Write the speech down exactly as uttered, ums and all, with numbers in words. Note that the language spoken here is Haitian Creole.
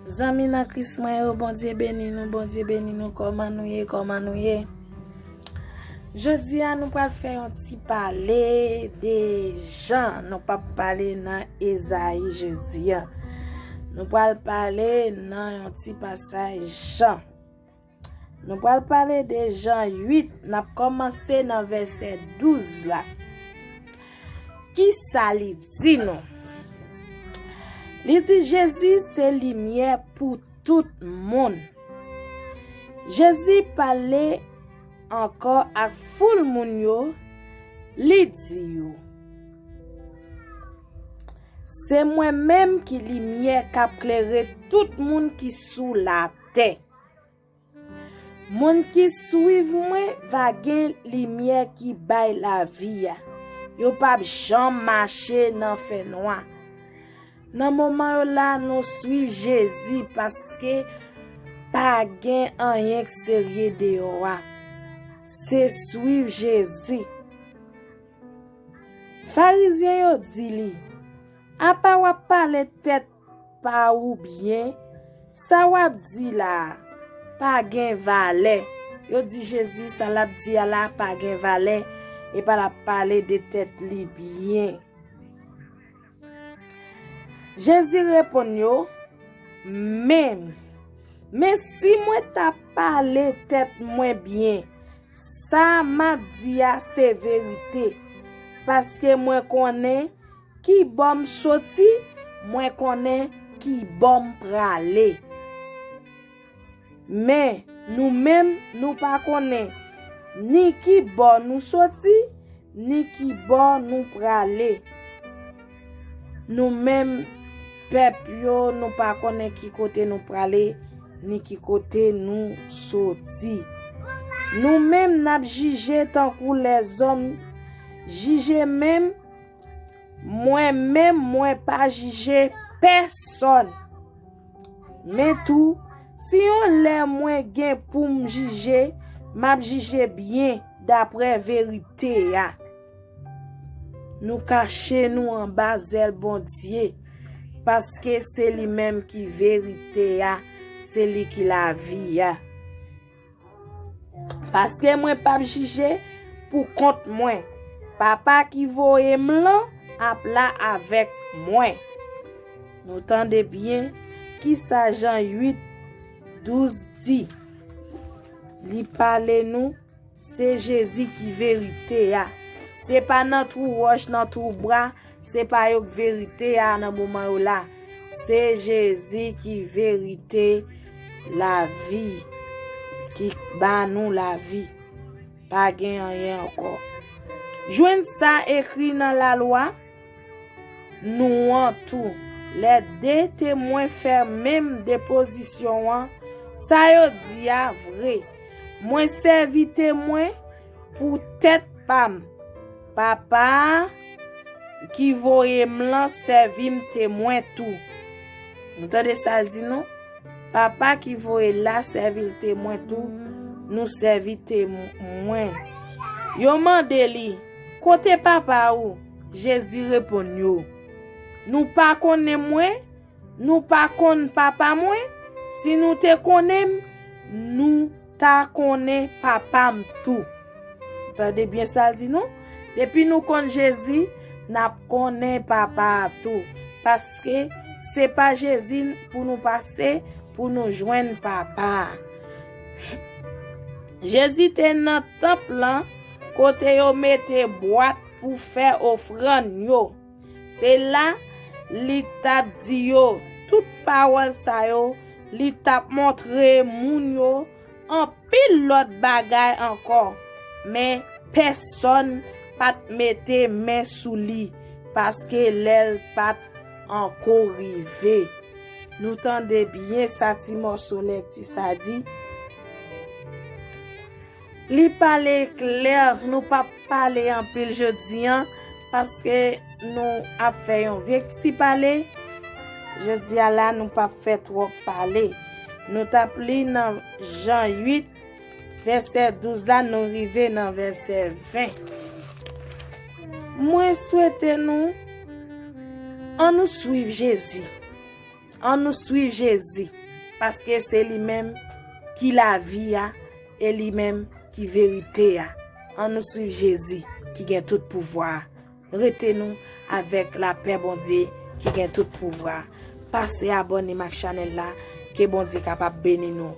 Zanmi nan Kris mwen yo, Bondye beni nou, Bondye beni nou. Kòman nou ye? Kòman nou ye? Jodi a, nou pral fè yon ti pale de Jan. Nou p ap pale nan Ezayi jodi a. Nou pral pale nan yon ti pasaj Jan. Nou pral pale de Jan uit, n ap kòmanse nan vèsè douz la. Kisa li di nou? Li di Jezi se limyè pou tout moun. Jezi pale ankò ak foul moun yo, li di yo, se mwen menm ki limyè k ap klere tout moun ki sou latè. Moun ki swiv mwen va gen limyè ki bay lavi a. Yo p ap janm mache nan fènwa. Nan moman yo la, nou swiv Jezi paske pa gen anyen k serye deyò a. Se swiv Jezi. Farizyen yo di li, apa w ap pale tèt pa ou byen? Sa w ap di la a pa gen valè. Yo di Jezi sa l ap di a la pa gen valè, epa l ap pale de tèt li byen. Jezi reponn yo, men, men si mwen ta pale tèt mwen byen, sa m ap di a se verite, paske mwen konnen ki bò m soti, mwen konnen ki bò m prale. Men, nou menm, nou pa konnen ni ki bò nou soti, ni ki bò nou prale. Nou menm, pèp yo, nou pa konnen ki kote nou prale, ni ki kote nou soti. Nou menm, n ap jije tankou lèzòm jije menm. Mwen menm, mwen pa jije pèsonn. Men tou, si yon lè mwen gen pou m jije, m ap jije byen daprè verite a. Nou kache nou anba zèl Bondye, paske se li menm ki verite a, se li ki lavi a. Paske mwen p ap jije pou kont mwen. Papa ki voye m lan ap la avèk mwen. Nou tande byen kisa Jan uit, douz di. Li pale nou, se Jezi ki verite a. Se pa nan twou wòch, nan twou bwa, se pa yo k verite a nan moman yo la. Se Jezi ki verite, lavi, ki ba nou lavi. Pa gen anyen ankò. Jwenn sa ekri nan lalwa nou an tou. Lè de temwen fè menm depozisyon an, sa yo di a vre. Mwen sèvi temwen pou tèt pa m. Papa a ki voye m lan sèvi m temwen tou. Nou tande sa l di nou? Papa ki voye l la sèvi l temwen tou, nou sèvi temwen. Yo mande li, kote papa ou? Jezi reponn yo, nou pa konnen mwen? Nou pa konn papa mwen? Si nou te konnen m, nou ta konnen papa m tou. Tande byen sa l di nou. Depi nou konn Jezi, n ap konnen papa a tou. Paske se pa Jezi pou nou pase pou nou jwenn papa a. Jezi te nan tanp lan kote yo mete bwat pou fè ofrann yo. Se la li t ap di yo tout pawòl sa yo, li t ap montre moun yo anpil lòt bagay ankò, men pèsonn pa t mete men sou li, paske lè l pa t anko rive. Nou tande byen sa ti mòso lèkti sa di. Li pale klè, nou p ap pale anpil jodi a, paske nou ap fè yon vye ti pale. Jodi a la, nou p ap fè twòp pale. Nou t ap li nan Jan uit, vèsè douz la, nou rive nan vèsè ven. Mwen swete nou, ann nou swiv Jezi. An nou swiv Jezi, paske se li menm ki lavi a, e li menm ki verite a. An nou swiv Jezi ki gen tout pouvwa a. Rete nou avèk lapè Bondye ki gen tout pouvwa a. Pase abòne m ak chanèl la, ke Bondye kapab beni nou.